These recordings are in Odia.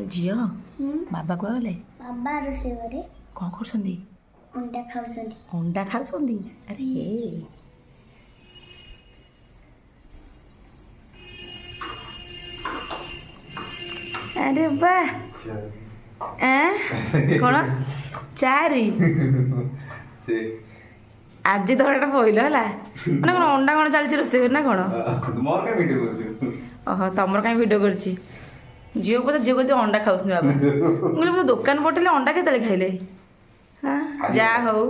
ଝିଅ, ବାବା କୁଆଡ଼େ ଗଲେ? ବାବା ରୋଷେଇ ଘରେ। କ'ଣ କରୁଛନ୍ତି? ଅଣ୍ଡା ଖାଉଛନ୍ତି। ଅଣ୍ଡା ଖାଉଛନ୍ତି? ଆରେ ହେ, ଆରେ ବା, କ'ଣ ଚାରି ଆଜି ଧରାଟା ପଇଲ ହେଲା। ମାନେ କ'ଣ ଅଣ୍ଡା କ'ଣ ଚାଲିଛି ରୋଷେଇ କରି ନା କ'ଣ? ମୋର କାଇଁ ଭିଡ଼ିଓ କରୁଛୁ? ଓହୋ, ତମର କାହିଁ ଭିଡ଼ିଓ କରୁଛି? ଝିଅକୁ ପଚାର, ଝିଅ କହୁଛି ଅଣ୍ଡା ଖାଉଛନ୍ତି ବାବା। ମୁଁ କହିଲି, ମୁଁ ଦୋକାନ ପଠେଇଲେ ଅଣ୍ଡା କେତେବେଳେ ଖାଇଲେ? ହଁ, ଯାହା ହଉ,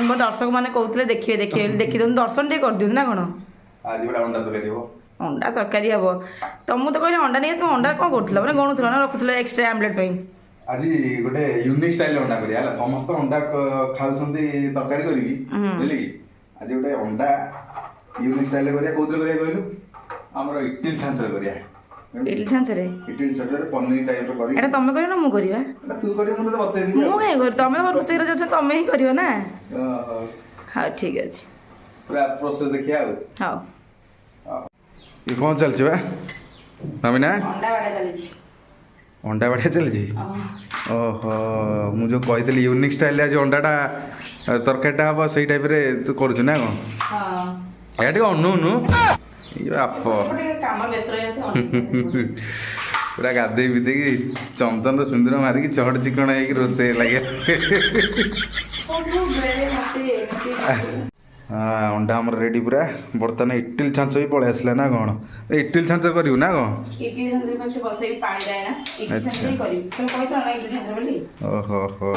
ମୋ ଦର୍ଶକ ମାନେ କହୁଥିଲେ ଦେଖିବେ ଦେଖିବେ ବୋଲି, ଦେଖିଦିଅନ୍ତୁ, ଦର୍ଶନ ଟିକେ କରିଦିଅନ୍ତୁ ନା କ'ଣ? ଆଜି ଗୋଟେ ଅଣ୍ଡା ତରକାରୀ ହବ। ଅଣ୍ଡା ତରକାରୀ ହବ। ତମକୁ ତ କହିଲେ ଅଣ୍ଡା ନେଇ, ତୁମେ ଅଣ୍ଡା କ'ଣ କରୁଥିଲ? ମାନେ ଗଣୁଥିଲ ନା ରଖୁଥିଲ ଏକ୍ସଟ୍ରା ଆମଲେଟ୍ ପାଇଁ? ଆଜି ଗୋଟେ ୟୁନିକ୍ ଷ୍ଟାଇଲ ଅଣ୍ଡା କରିବା ହେଲା। ସମସ୍ତେ ଅଣ୍ଡା ଖାଉଛନ୍ତି ତରକାରୀ କରିକି, ବୁଝିଲେ କି? ଆଜି ଗୋଟେ ଅଣ୍ଡା ୟୁନିକ୍ ଷ୍ଟାଇଲ କରିବା। କୋଉଥିରେ କରିବା କହିଲୁ? ଆମର ଇଟିଲି ଛାଞ୍ଚରେ କରିବା। ଇଟିଲି ଛାଞ୍ଚରେ? ଇଟିଲି ଛାଞ୍ଚରେ ପନିର ଟାଇପର କରିକି। ଏଇଟା ତମେ କରିବ ନା ମୁଁ କରିବା? ଏଟା ତୁ କରିବୁ, ମୁଁ ତତେ ବତେଇଦେବି। ମୁଁ କାହିଁ କରିବି? ତମେ ତମ ରୋଷେଇରେ ଅଛ, ତମେ ହିଁ କରିବ ନା। ହଉ, ଠିକ ଅଛି। ପୁରା ପ୍ରୋସେସ ଦେଖିବା ଆଉ। ହଉ। ଇଏ କ'ଣ ଚାଲିଛି ବା ନବୀନା? ଅଣ୍ଡା ବାଡ଼ା ଚାଲିଛି। ଅଣ୍ଡା ବାଡ଼ିଆ ଚାଲିଛି? ଓହୋ, ମୁଁ ଯେଉଁ କହିଥିଲି ୟୁନିକ୍ ଷ୍ଟାଇଲରେ ଆଜି ଅଣ୍ଡାଟା ତରକାରୀଟା ହବ, ସେଇ ଟାଇପ୍ରେ ତୁ କରୁଛୁ ନା କ'ଣ? ହଁ। ଏଇଟା ଟିକେ ଅନଉନୁ, ଏଇ ବାପ। ଟିକେ କାମ ବ୍ୟସ୍ତ ରହିଯାଉଛି। ପୁରା ଗାଧେଇ ବିଧେଇକି ଚନ୍ଦନ ସିନ୍ଦୁର ମାରିକି ଚଢ଼ ଚିକଣ ହେଇକି ରୋଷେଇ ଲାଗେ। ସବୁବେଳେ ମତେ ଏମିତି। ଅଣ୍ଡା ଆମର ରେଡି ପୁରା। ବର୍ତ୍ତମାନ ଇଟିଲି ଛାଞ୍ଚ ବି ପଳେଇ ଆସିଲା ନା କ'ଣ? ଏ ଇଟିଲି ଛାଞ୍ଚ କରିବୁ ନା କ'ଣ? ଇଟିଲି ଛାଞ୍ଚରେ ଫାଷ୍ଟ ବସେଇବି ପାଣି ଯାଏ ନା, ଇଟିଲି ଛାଞ୍ଚ ହିଁ କରିବି। ତମେ କହିଥିଲ ନା ଇଟିଲି ଛାଞ୍ଚ ବୋଲି। ଓହୋ ହୋ,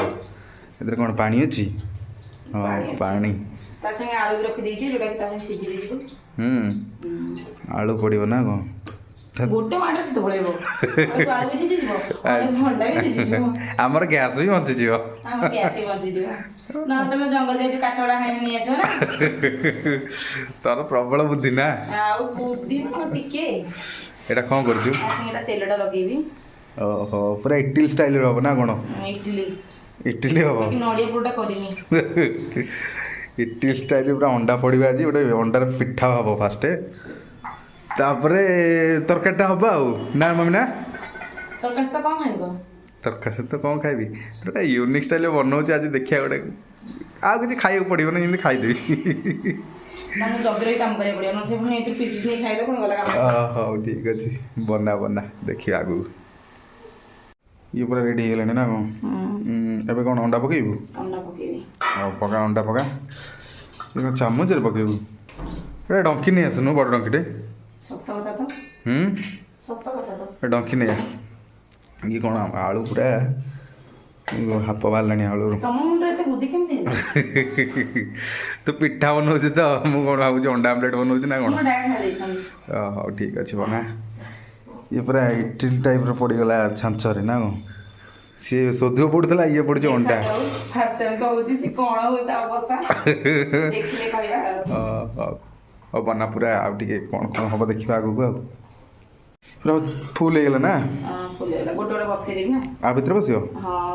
ଏଥିରେ କ'ଣ ପାଣି ଅଛି? ହଁ। ପାଣି ଅଛି। ପାଣି। ତା ସାଙ୍ଗେ ଆଳୁ ବି ରଖିଦେଇଛି, ଯୋଉଟା କି ତା ସାଙ୍ଗେ ସିଝି ବି ଯିବ। ଆଳୁ ପଡ଼ିବ ନା କ'ଣ? ଗୋଟେ ମାଡ଼ରେ ସିଝି ପଳେଇବ। ଆଳୁ ବି ସିଝିଯିବ, ଅଣ୍ଡା ବି ସିଝିଯିବ। ଆମର ଗ୍ୟାସ୍ ବି ବଞ୍ଚିଯିବ। ଆମ ଗ୍ୟାସ୍ ବି ବଞ୍ଚିଯିବ। ନହେଲେ ତମେ ଜଙ୍ଗଲ ଯାଇ ଯୋଉ କାଠଗୁଡ଼ା ହାଣି ନେଇ ଆସିବ ନା। ତୋର ପ୍ରବଳ ବୁଦ୍ଧି ନା? ଆଉ ବୁଦ୍ଧି କଣ ଟିକେ। ଏଇଟା କ'ଣ କରୁଛୁ? ତା ସାଙ୍ଗେ ଏଇଟା ତେଲଟା ଲଗେଇବି। ଓହୋ, ପୁରା ଇଟିଲି ଷ୍ଟାଇଲରେ ହବ ନା କ'ଣ? ଇଟିଲି। ଇଟିଲି ହବ। ବାକି ନଡ଼ିଆ ପୁରଟା କରିନି। ଇଟିଲି ଷ୍ଟାଇଲ ପୁରା ଅଣ୍ଡା ପଡ଼ିବ। ଆଜି ଗୋଟେ ଅଣ୍ଡାର ପିଠା ହବ ଫାଷ୍ଟ, ତାପରେ ତରକାରୀଟା ହବ ଆଉ ନା ମମି ନା? ତରକାରୀ ସହିତ କ'ଣ ଖାଇବ? ତରକାରୀ ସହିତ କ'ଣ ଖାଇବି? ଗୋଟେ ୟୁନିକ୍ ଷ୍ଟାଇଲରେ ବନଉଛି ଆଜି, ଦେଖିବା। ଗୋଟେ ଆଉ କିଛି ଖାଇବାକୁ ପଡ଼ିବନି, ଯେମିତି ଖାଇଦେବି। ତମକୁ ଜଗି ରହି କାମ କରିବାକୁ ପଡ଼ିବ, ନହେଲେ ସେ ପୁଣି ଏଥିରୁ ପିସ୍ ପିସ୍ ନେଇ ଖାଇଦେବ, ପୁଣି ଗଲା କାମ। ହଉ, ଠିକ୍ ଅଛି, ବନା ବନା, ଦେଖିବା ଆଗକୁ। ଇଏ ପୁରା ରେଡ଼ି ହେଇଗଲାଣି ନା କ'ଣ? ଏବେ କ'ଣ ଅଣ୍ଡା ପକେଇବୁ? ଅଣ୍ଡା ପକେଇବି। ହଉ, ପକା, ଅଣ୍ଡା ପକା। ଇଏ କ'ଣ ଚାମଚରେ ପକେଇବୁ? ଏଇଟା ଡଙ୍କି ନେଇ ଆସୁନୁ, ବଡ଼ ଡଙ୍କିଟେ। ସତ କଥା ତ। ସତ କଥା ତ। ଏ ଡଙ୍କି ନେଇ ଆ। ଇଏ କ'ଣ ଆଳୁ ପୁରା ହାପ ବାହାରିଲାଣି ଆଳୁରୁ। ତମ ମୁଣ୍ଡରେ ଏତେ ବୁଦ୍ଧି କେମିତି ହେଲା? ତୁ ପିଠା ବନଉଛି ତ, ମୁଁ କ'ଣ ଭାବୁଛି ଅଣ୍ଡା ଆମଲେଟ୍ ବନଉଛି ନା କ'ଣ। ମୁଁ ଡାଇରେକ୍ଟ ଖାଇ ଦେଇଥାନ୍ତି। ହଉ, ଠିକ୍ ଅଛି, ବନା। ଇଏ ପୁରା ଇଟିଲି ଟାଇପ୍ର ପଡ଼ିଗଲା ଛାଞ୍ଚରେ ନା କ'ଣ? ସିଏ ସୋଧୁଅ ପଡ଼ୁଥିଲା, ଇଏ ପଡ଼ୁଛି ଅଣ୍ଡା। ଫାର୍ଷ୍ଟ ଟାଇମ୍ କହୁଛି, ସେ କ'ଣ ହୁଏ ତା ଅବସ୍ଥା ଦେଖିଲେ କହିବା ଆଉ। ହଉ ହଉ, ବନା ପୁରା। ଆଉ ଟିକେ କ'ଣ କ'ଣ ହବ ଦେଖିବା ଆଗକୁ। ଆଉ ପୁରା ଫୁଲ୍ ହେଇଗଲା ନା? ହଁ, ଫୁଲ ହେଇଗଲା। ଗୋଟେ ଗୋଟେ ବସେଇଦେବି ନା। ଆ ଭିତରେ ବସିବ? ହଁ।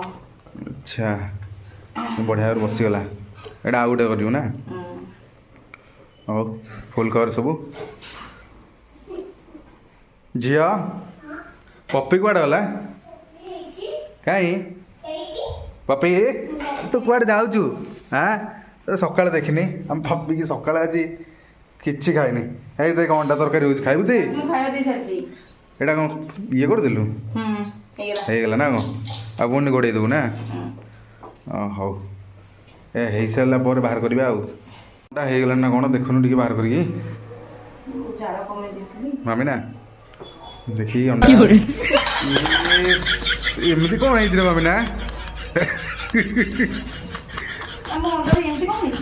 ଆଚ୍ଛା, ବଢ଼ିଆ ଭାବରେ ବସିଗଲା। ଏଇଟା ଆଉ ଗୋଟେ କରିବୁ ନା? ହୁଁ। ହଉ, ଫୁଲ୍ କର ସବୁ। ଝିଅ, ପପି କୁଆଡ଼େ ଗଲା? କାଇଁ ପପି, ତୁ କୁଆଡ଼େ ଯାଉଛୁ? ଆଁ, ତୋତେ ସକାଳେ ଦେଖିନି। ଆମ ପପିକି ସକାଳେ ଆଜି କିଛି ଖାଇନି। ଏଇ ଦେଖ, ଅଣ୍ଡା ତରକାରୀ ହେଉଛି, ଖାଇବୁ ତୁଇ? ମୁଁ ଖାଇବା ଦେଇ ସାରିଛି। ଏଇଟା କ'ଣ ଇଏ କରିଦେଲୁ? ହୁଁ, ହେଇଗଲା। ହେଇଗଲା ନା କ'ଣ? ଆଉ ପୁଣି ଘୋଡ଼େଇ ଦେବୁ ନା? ହୁଁ। ହଉ, ଏ ହେଇସାରିଲା ପରେ ବାହାର କରିବା। ଆଉ ଅଣ୍ଡା ହେଇଗଲାଣି ନା କ'ଣ ଦେଖୁନୁ ଟିକେ ବାହାର କରିକି। ମୁଁ ଜାଳ କମେଇ ଦେଇଥିଲି। ମାମି ନା ଦେଖିକି ଅଣ୍ଡା ଏମିତି କ'ଣ ହେଇଛି ରେ ମାମି ନା? ଆମ ଅଣ୍ଡାରେ ଏମିତି କ'ଣ ହେଇଛି?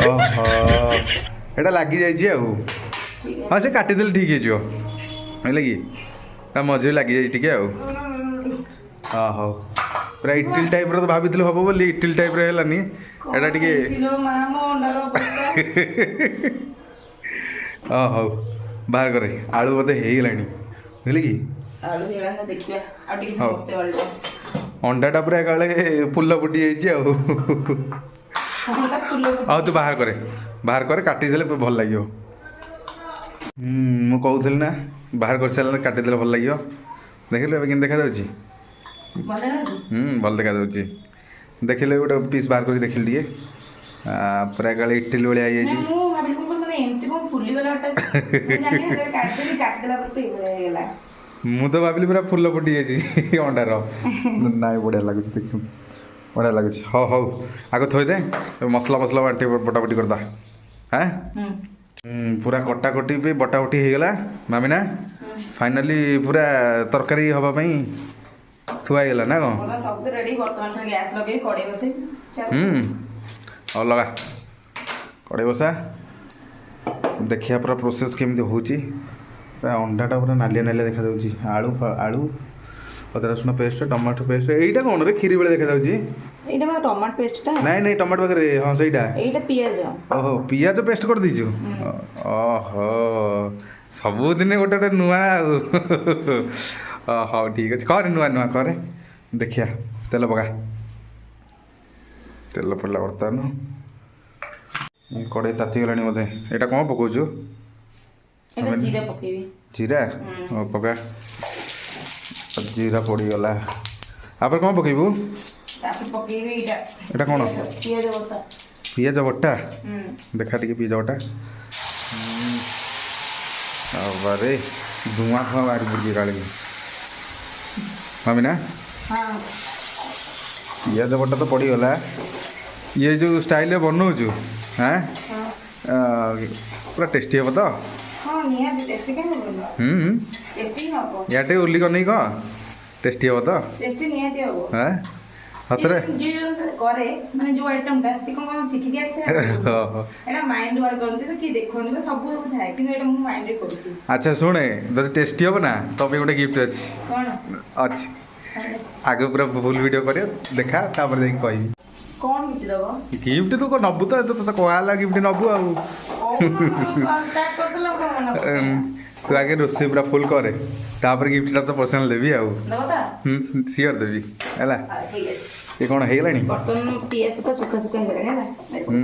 ଓହୋ, ଏଇଟା ଲାଗିଯାଇଛି ଆଉ। ଠିକ୍। ହଁ, ସେ କାଟିଦେଲେ ଠିକ୍ ହେଇଯିବ, ବୁଝିଲେ କି? ତା ମଝିରେ ଲାଗିଯାଇଛି ଟିକେ ଆଉ। ହଁ, ହଉ, ପୁରା ଇଟିଲି ଟାଇପ୍ର ତ ଭାବିଥିଲୁ ହବ ବୋଲି, ଇଟିଲି ଟାଇପ୍ର ହେଲାନି ଏଇଟା ଟିକେ। ହେଇଛି ଲୋ ମା, ମୋ ଅଣ୍ଡାର ଅବସ୍ଥା। ହଁ, ହଉ, ବାହାର କରେ। ଆଳୁ ବୋଧେ ହେଇଗଲାଣି, ବୁଝିଲେ କି? ଆଳୁ ହେଇଗଲାଣି ତ, ଦେଖିବା ଆଉ ଟିକେ। ହଉ। ବସେଇ ଆଳୁଟା। ଅଣ୍ଡାଟା ପୁରା କାଳେ ଫୁଲ ଫୁଟି ଯାଇଛି ଆଉ। ଅଣ୍ଡା ଫୁଲ ଫୁଟି। ହଉ, ତୁ ବାହାର କରେ, ବାହାର କରେ, କାଟିଦେଲେ ଭଲ ଲାଗିବ। ମୁଁ କହୁଥିଲି ନା, ବାହାର କରିସାରିଲା କାଟିଦେଲେ ଭଲ ଲାଗିବ। ଦେଖିଲୁ ଏବେ କେମିତି ଦେଖାଯାଉଛି? ଭଲ ଦେଖାଯାଉଛି। ହୁଁ, ଭଲ ଦେଖାଯାଉଛି। ଦେଖିଲେ, ଗୋଟେ ପିସ୍ ବାହାର କରିକି ଦେଖିଲି ଟିକେ। ପୁରା କାଳେ ଇଟିଲି ଭଳିଆ ହେଇଯାଇଛି। ନାଇଁ, ମୁଁ ଭାବିଲି କଣ କହିଲୁ, ମାନେ ଏମିତି କଣ ଫୁଲିଗଲା ହଠାତ୍। ମୁଁ ଜାଣିନି, ଯେତେବେଳେ କାଟିଦେଲି, କାଟିଦେଲା ପରେ ପୁରା ଏଇଭଳିଆ ହେଇଗଲା। ମୁଁ ତ ଭାବିଲି ପୁରା ଫୁଲ ଫୁଟି ଯାଇଛି ଅଣ୍ଡାର। ନାଇଁ, ବଢ଼ିଆ ଲାଗୁଛି ଦେଖି, ବଢ଼ିଆ ଲାଗୁଛି। ହଉ ହଉ, ଆଗ ଥୋଇଦେ। ଏବେ ମସଲା ମସଲା ବାଣ୍ଟି ବଟାବଟି କରିଦବା। ହାଁ। ହୁଁ। ପୁରା କଟାକଟି ବି ବଟାବଟି ହେଇଗଲା ମାମିନା। ଫାଇନାଲି ପୁରା ତରକାରୀ ହେବା ପାଇଁ ଥୁଆ ହେଇଗଲା ନା କ'ଣ? ଭଲ, ସବୁ ତ ରେଡି। ବର୍ତ୍ତମାନ ଖାଲି ଗ୍ୟାସ୍ ଲଗେଇ କଡ଼େଇ ବସେଇ ଚାଲ। ହୁଁ, ହଉ, ଲଗା, କଡ଼େଇ ବସା। ଦେଖିବା ପୁରା ପ୍ରୋସେସ୍ କେମିତି ହେଉଛି। ପୁରା ଅଣ୍ଡାଟା ପୁରା ନାଲିଆ ନାଲିଆ ଦେଖାଯାଉଛି। ଆଳୁ ଆଳୁ, ଅଦା ରସୁଣ ପେଷ୍ଟ, ଟମାଟୋ ପେଷ୍ଟ। ଏଇଟା କ'ଣ ରେ, କ୍ଷୀରି ଭଳିଆ ଦେଖାଯାଉଛି? ଏଇଟା ବା ଟମାଟୋ ପେଷ୍ଟଟା। ନାଇଁ ନାଇଁ, ଟମାଟୋ ପାଖରେ, ହଁ, ସେଇଟା। ଏଇଟା ପିଆଜ। ଓହୋ, ପିଆଜ ପେଷ୍ଟ କରିଦେଇଛୁ। ଓହୋ, ସବୁଦିନେ ଗୋଟେ ଗୋଟେ ନୂଆ ଆଉ। ହଉ, ଠିକ୍ ଅଛି, କରେ, ନୂଆ ନୂଆ କରେ। ଦେଖିବା, ତେଲ ପକା। ତେଲ ପଡ଼ିଲା। ବର୍ତ୍ତମାନ କଡ଼େଇ ତାତିଗଲାଣି ବୋଧେ। ଏଇଟା କ'ଣ ପକଉଛୁ? ଏଇଟା ଜିରା ପକେଇବି। ଜିରା? ହଉ, ପକା। ଜିରା ପଡ଼ିଗଲା। ତାପରେ କ'ଣ ପକେଇବୁ? ତାପରେ ପକେଇବି ଏଇଟା। ଏଇଟା କ'ଣ? ପିଆଜ ବଟା। ପିଆଜ ବଟା? ହୁଁ। ଦେଖା ଟିକେ ପିଆଜ ବଟା। ଆରେ, ଧୂଆଁ ଫୁଆଁ ବାହାରି ପଡ଼ୁଛି କାଳେ ମାମିନା। ହଁ। ପିଆଜ ବଟା ତ ପଡ଼ିଗଲା। ଇଏ ଯେଉଁ ଷ୍ଟାଇଲରେ ବନଉଛୁ, ହାଁ? ହଁ। ପୁରା ଟେଷ୍ଟି ହେବ ତ? ହଁ, ନିହାତି ଟେଷ୍ଟି। କାହିଁ ହବନି? ଟେଷ୍ଟି ହିଁ ହବ। ୟା ଟିକେ ଓଲି କନେଇ କହ, ଟେଷ୍ଟି ହେବ ତ? ଟେଷ୍ଟି ନିହାତି ହବ। ହାଁ, ସତରେ? ଯିଏ ଯୋଉ କରେ, ମାନେ ଯୋଉ ଆଇଟମଟା, ସେ କଣ କଣ ଶିଖିକି ଆସିଥାଏ? ଏଇଟା ମାଇଣ୍ଡ ୱାର୍କ କରନ୍ତି ତ, କିଏ ଦେଖନ୍ତି ତ, ସବୁ ସବୁ ଥାଏ। କିନ୍ତୁ ଏଇଟା ମୁଁ ମାଇଣ୍ଡରେ କରୁଛି। ଆଚ୍ଛା ଶୁଣେ, ଯଦି ଟେଷ୍ଟି ହେବ ନା, ତୋ ପାଇଁ ଗୋଟେ ଗିଫ୍ଟ ଅଛି। କ'ଣ? ଅଛି। ଆଗ ପୁରା ଫୁଲ୍ ଭିଡ଼ିଓ କରିବ, ଦେଖା, ତାପରେ ଯାଇକି କହିବି। କ'ଣ ଗିଫ୍ଟ ଦବ? ଗିଫ୍ଟ ତୁ କ'ଣ ନବୁ ତ? ତୋତେ କୁହା ହେଲା ଗିଫ୍ଟ ନବୁ ଆଉ। ଷ୍ଟାର୍ଟ କରିଦେଲ, କଣ ମନା କରୁଛ? ତୁ ଆଗେ ରୋଷେଇ ପୁରା ଫୁଲ୍ କରେ, ତାପରେ ଗିଫ୍ଟଟା ତ ପର୍ସନାଲ ଦେବି ଆଉ। ଦବ ତ? ସିଓର ଦେବି, ହେଲା। ହଁ, ଠିକ୍ ଅଛି। ଏ କ'ଣ ହେଇଗଲାଣି? ବର୍ତ୍ତମାନ ପିଆଜ ତ ଶୁଖା ଶୁଖା ହେଇଗଲାଣି, ହେଲା। ହୁଁ,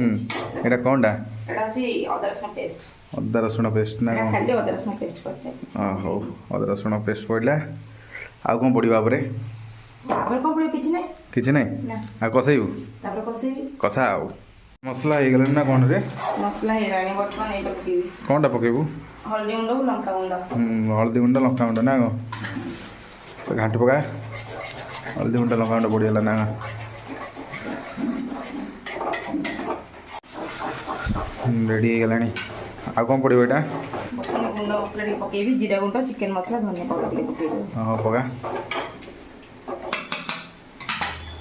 ଏଇଟା କ'ଣଟା? ଏଇଟା ହେଉଛି ଅଦା ରସୁଣ ପେଷ୍ଟ। ଅଦା ରସୁଣ ପେଷ୍ଟ ନା ଏଇଟା କ'ଣ? ଖାଲି ଅଦା ରସୁଣ ପେଷ୍ଟ କରିଛେ। ହଁ, ହଉ, ଅଦା ରସୁଣ ପେଷ୍ଟ ପଡ଼ିଲା। ଆଉ କ'ଣ ପଡ଼ିବ ତାପରେ? ତାପରେ କ'ଣ ପଡ଼ିବ? କିଛି ନାହିଁ। କିଛି ନାହିଁ? ନା। ଆଉ କଷେଇବୁ? ତାପରେ କଷେଇବି। କଷା। ଆଉ ମସଲା ହେଇଗଲାଣି ନା କ'ଣ ରେ? ମସଲା ହେଇଗଲାଣି। ବର୍ତ୍ତମାନ ଏଇଟା ପକେଇବି। କ'ଣଟା ପକେଇବୁ? ହଳଦୀ ଗୁଣ୍ଡ, ଲଙ୍କା ଗୁଣ୍ଡ। ହଳଦୀ ଗୁଣ୍ଡ, ଲଙ୍କା ଗୁଣ୍ଡ ନା କ'ଣ? ତ ଘାଣ୍ଟି ପକା। ହଳଦୀ ଗୁଣ୍ଡ, ଲଙ୍କା ଗୁଣ୍ଡ ପଡ଼ିଗଲା ନା? ରେଡ଼ି ହେଇଗଲାଣି। ଆଉ କ'ଣ ପଡ଼ିବ ଏଇଟା? ବର୍ତ୍ତମାନ ଗୁଣ୍ଡ ମସଲା ଟିକେ ପକେଇବି। ଜିରା ଗୁଣ୍ଡ, ଚିକେନ ମସଲା, ଧନିଆ ପାଉଡ଼ର ଟିକେ ପକେଇବି। ହଁ, ପକା,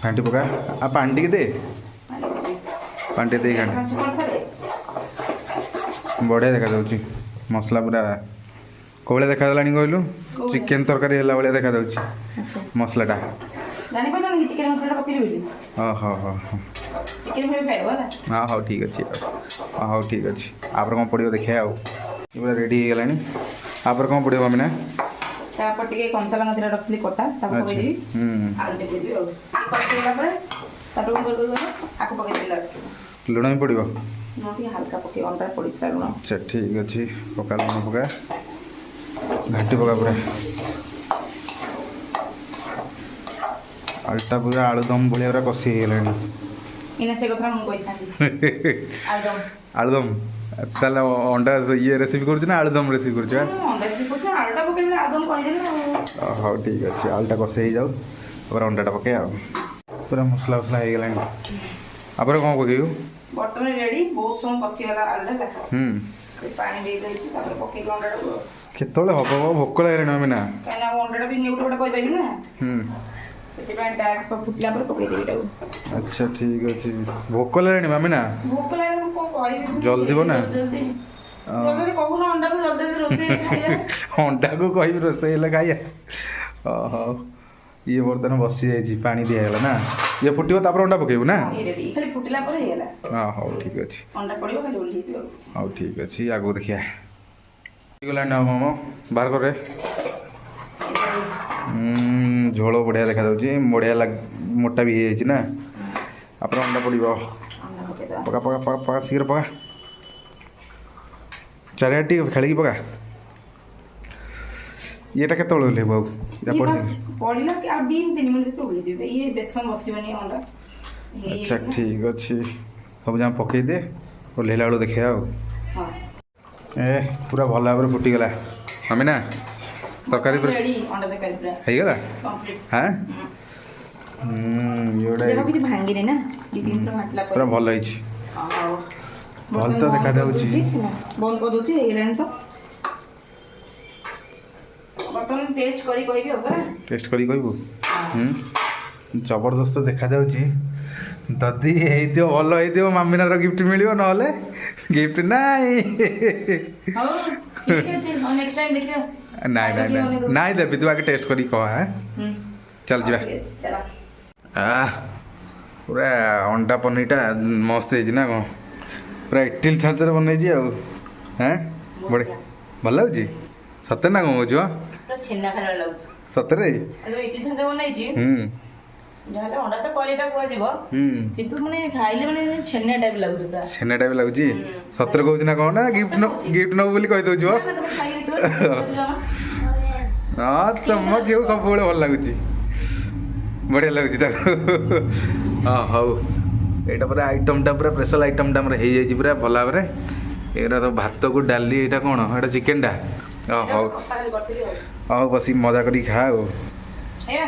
ଘାଣ୍ଟି ପକା। ଆଉ ପାଣି ଟିକେ ଦେ। ପାଣି ପକେଇବି। ପାଣି ଟିକେ ଦେଇ ଘାଣ୍ଟି। ଫାଷ୍ଟ କଷାରେ। ବଢ଼ିଆ ଦେଖାଯାଉଛି ମସଲା। ପୁରା କୋଉ ଭଳିଆ ଦେଖାଗଲାଣି କହିଲୁ? କୋଉ ଭଳିଆ? ଚିକେନ ତରକାରୀ ହେଲା ଭଳିଆ ଦେଖାଯାଉଛି ମସଲାଟା। ଜାଣିପାରିଲନି କି ଚିକେନ ମସଲାଟା ପକେଇଲି ବୋଲି? ହଁ ହଁ ହଁ ଚିକେନ ଭାବି ଖାଇବ, ହେଲା। ହଁ, ହଉ, ଠିକ୍ ଅଛି। ଆଉ ହଉ, ଠିକ୍ ଅଛି। ତାପରେ କ'ଣ ପଡ଼ିବ ଦେଖିବା। ଆଉ ଏ ପୁରା ରେଡ଼ି ହେଇଗଲାଣି। ତାପରେ କ'ଣ ପଡ଼ିବ ମାମିନା? ତାପରେ ଟିକେ କଞ୍ଚା ଲଙ୍କା ଦିଟା ରଖିଥିଲି କଟା, ତାକୁ ପକେଇଦେବି। ଆଳୁ ଟିକେ ପକେଇଦେବି। ଆଉ କଷିଦେଲା ପରେ ତାପରେ କ'ଣ କରିବି କହିଲ? ଆକୁ ପକେଇଦେବି ଲାଷ୍ଟକୁ। ଲୁଣ ବି ପଡ଼ିବ? ଲୁଣ ଟିକେ ହାଲକା ପକେଇବି। ଅଣ୍ଡାରେ ପଡ଼ିଥିଲା ଲୁଣ। ଆଚ୍ଛା, ଠିକ୍ ଅଛି, ପକା, ଲୁଣ ପକା। ଘାଣ୍ଟି ପକା ପୁରା। ଆଳୁଟା ପୁରା ଆଳୁଦମ ଭଳିଆ ପୁରା କଷି ହେଇଗଲାଣି। ଏଇନା ସେ କଥା ମୁଁ କହିଥାନ୍ତି, ଆଳୁଦମ। ଆଳୁଦମ। ତାହେଲେ ଅଣ୍ଡା ଇଏ ରେସିପି କରୁଛୁ ନା ଆଳୁଦମ ରେସିପି କରୁଛୁ? ମୁଁ ଅଣ୍ଡା ରେସିପି କରୁଛି, ଆଳୁଟା ପକେଇଲେ ଆଳୁଦମ କହିଦେଲି ଆଉ। ହଉ, ଠିକ୍ ଅଛି। ଆଳୁଟା କଷି ହେଇଯାଉ, ତାପରେ ଅଣ୍ଡାଟା ପକେଇବା। ଆଉ ପୁରା ମସଲା ଫସଲା ହେଇଗଲାଣି। ତାପରେ କ'ଣ ପକେଇବୁ? ବର୍ତ୍ତମାନ ରେଡି। ବହୁତ ସମୟ କଷିଗଲା ଆଳୁଟା, ହେଲା। ପାଣି ଦେଇଦେଇଛି, ତାପରେ ପକେଇକି ଅଣ୍ଡାଟାକୁ। କେତେବେଳେ ହବ? ଭୋକ ଲାଗିଲାଣି ମାମିନା। କାହିଁକିନା ଆଉ ଅଣ୍ଡାଟା ବି ନେଉଟ ଗୋଟେ କରିପାରିବି ନା। ସେଥିପାଇଁ ଡାଇରେକ୍ଟ ଫୁଟିଲା ପରେ ପକେଇଦେବି ଏଟାକୁ। ଆଚ୍ଛା, ଠିକ୍ ଅଛି। ଭୋକ ଲାଗିଲାଣି ମାମିନା। ଭୋକ ଲାଗିଲାଣି, ମୁଁ କ'ଣ କରିବି? ଜଲ୍ଦି ବନା। ଜଲ୍ଦି ଜଲ୍ଦି କହୁନ, ଅଣ୍ଡାକୁ ଜଲ୍ଦି ଜଲ୍ଦି ରୋଷେଇ ଖାଇବା। ଅଣ୍ଡାକୁ କହିବି ରୋଷେଇ ହେଲେ ଖାଇବା। ହଉ, ଇଏ ବର୍ତ୍ତମାନ ବସିଯାଇଛି, ପାଣି ଦିଆହେଲା ନା? ଇଏ ଫୁଟିବ, ତାପରେ ଅଣ୍ଡା ପକେଇବୁ ନା? ଇଏ ରେଡି, ଖାଲି ଫୁଟିଲା ପରେ ହେଇଗଲା। ହଁ, ହଉ, ଠିକ୍ ଅଛି। ଅଣ୍ଡା ପଡ଼ିବ, ଖାଲି ଓହ୍ଲେଇବି ଆଉ କିଛି। ହଉ, ଠିକ୍ ଅଛି, ଆଗକୁ ଦେଖିବା। ହେଇଗଲାଣି ନା ମାମ? ବାହାର କରେ। ଝୋଳ ବଢ଼ିଆ ଦେଖାଯାଉଛି। ବଢ଼ିଆ ଲାଗ, ମୋଟା ବି ହେଇଯାଇଛି ନା? ତାପରେ ଅଣ୍ଡା ପଡ଼ିବ। ଅଣ୍ଡା ପକେଇଦେବା। ପକା ପକା ପକା ପକା, ଶୀଘ୍ର ପକା। ଚାରିଆଡ଼େ ଟିକେ ଖେଳିକି ପକା। ଇଏଟା କେତେବେଳେ ଓହ୍ଲେଇବ ଆଉ? ଇଏ ବାସ୍ ପଡ଼ିଲା କି ଆଉ 2-3 ମିନିଟ୍ ଭିତରେ ଓହ୍ଲେଇ ଦେବି। ଇଏ ବେସନ ବସିବନି ଅଣ୍ଡା। ଆଚ୍ଛା। ହେଇଯାଇଛି ନା। ଠିକ୍ ଅଛି, ସବୁ ଯାକ ପକେଇଦେ, ଓହ୍ଲେଇଲା ବେଳକୁ ଦେଖିବା ଆଉ। ହଁ। ଏ ପୁରା ଭଲ ଭାବରେ ଫୁଟିଗଲା ମାମିନା, ତରକାରୀ ପୁରା ରେଡ଼ି, ଅଣ୍ଡା ତରକାରୀ ପୁରା ହେଇଗଲା। କମ୍ପ୍ଲିଟ୍। ହଁ, ଇଏ ଗୋଟେ ଦେଖ, କିଛି ଭାଙ୍ଗିନି ନା, 2-3 ଥର ଘାଣ୍ଟିଲା ପରେ। ପୁରା ଭଲ ହେଇଛି। ଆଉ ଭଲ ତ ବର୍ତ୍ତମାନ ବନ୍ଦ ଦେଖାଯାଉଛି। କରିଦଉଛି, ହେଲା, ବନ୍ଦ କରିଦଉଛି, ହେଇଗଲାଣି ତ। ବର୍ତ୍ତମାନ ଟେଷ୍ଟ କରି କହିବି ଆଉ ପରା। ଟେଷ୍ଟ କରି କହିବୁ। ଜବରଦସ୍ତ ଦେଖାଯାଉଛି। ଯଦି ହେଇଥିବ, ଭଲ ହେଇଥିବ, ମାମିନାର ଗିଫ୍ଟ ମିଳିବ, ନହେଲେ ଗିଫ୍ଟ ନାଇଁ। ହଉ, ଠିକ ଅଛି। ହଉ, ନେକ୍ସଟ ଟାଇମ୍ ଦେଖିବା। ନାଇଁ ନାଇଁ ନାଇଁ ନାଇଁ, ଦେବି, ତୁ ଆଗେ ଟେଷ୍ଟ କରିକି କହ। ହାଁ, ଚାଲ ଯିବା। ଠିକ ଅଛି, ଚାଲ। ଆহ, ପୁରା ଅଣ୍ଡା ପନିରଟା ମସ୍ତ ହେଇଛି ନା କ'ଣ? ପୁରା ଇଟିଲି ଛାଞ୍ଚରେ ବନେଇଛି ଆଉ। ହେଁ, ବଢ଼ିଆ, ଭଲ ଲାଗୁଛି। ସତରେ ନା କ'ଣ କହୁଛୁ? ପୁରା ଛେନା ଖାଇଲା ଲାଗୁଛି। ସତରେ? ଏବେ ଇଟିଲି ଛାଞ୍ଚ ବନେଇଛି। ଯାହାହେଲେ ଅଣ୍ଡା ତ କରିଟା କୁହାଯିବ, କିନ୍ତୁ ମାନେ ଖାଇଲେ ମାନେ ଛେନା ଟାଇପ୍ ଲାଗୁଛି ପୁରା। ଛେନା ଟାଇପ୍ ଲାଗୁଛି। ସତରେ କହୁଛୁ ନା କ'ଣ, ନା ଗିଫ୍ଟ ନବୁ ବୋଲି କହିଦେଉଛୁ? ନା, ନା, ତମେ ଖାଇକି ଦେଖିବ। ହଁ, ତମ ଝିଅକୁ ସବୁବେଳେ ଭଲ ଲାଗୁଛି, ବଢ଼ିଆ ଲାଗୁଛି ତାକୁ। ହଁ, ହଉ, ଏଇଟା ପୁରା ଆଇଟମ୍ଟା, ପୁରା ସ୍ପେଶାଲ୍ ଆଇଟମ୍ଟା ଆମର ହେଇଯାଇଛି ପୁରା ଭଲ ଭାବରେ। ଏଇଟା ତ ଭାତକୁ ଡାଲି, ଏଇଟା କ'ଣ? ଏଇଟା ଚିକେନଟା। ହଁ, ହଉ। କଷା ଖାଲି କରିଥିଲି ଆଉ। ହଉ, ବସିକି ମଜା କରିକି ଖା ଆଉ। ଏଇଆ।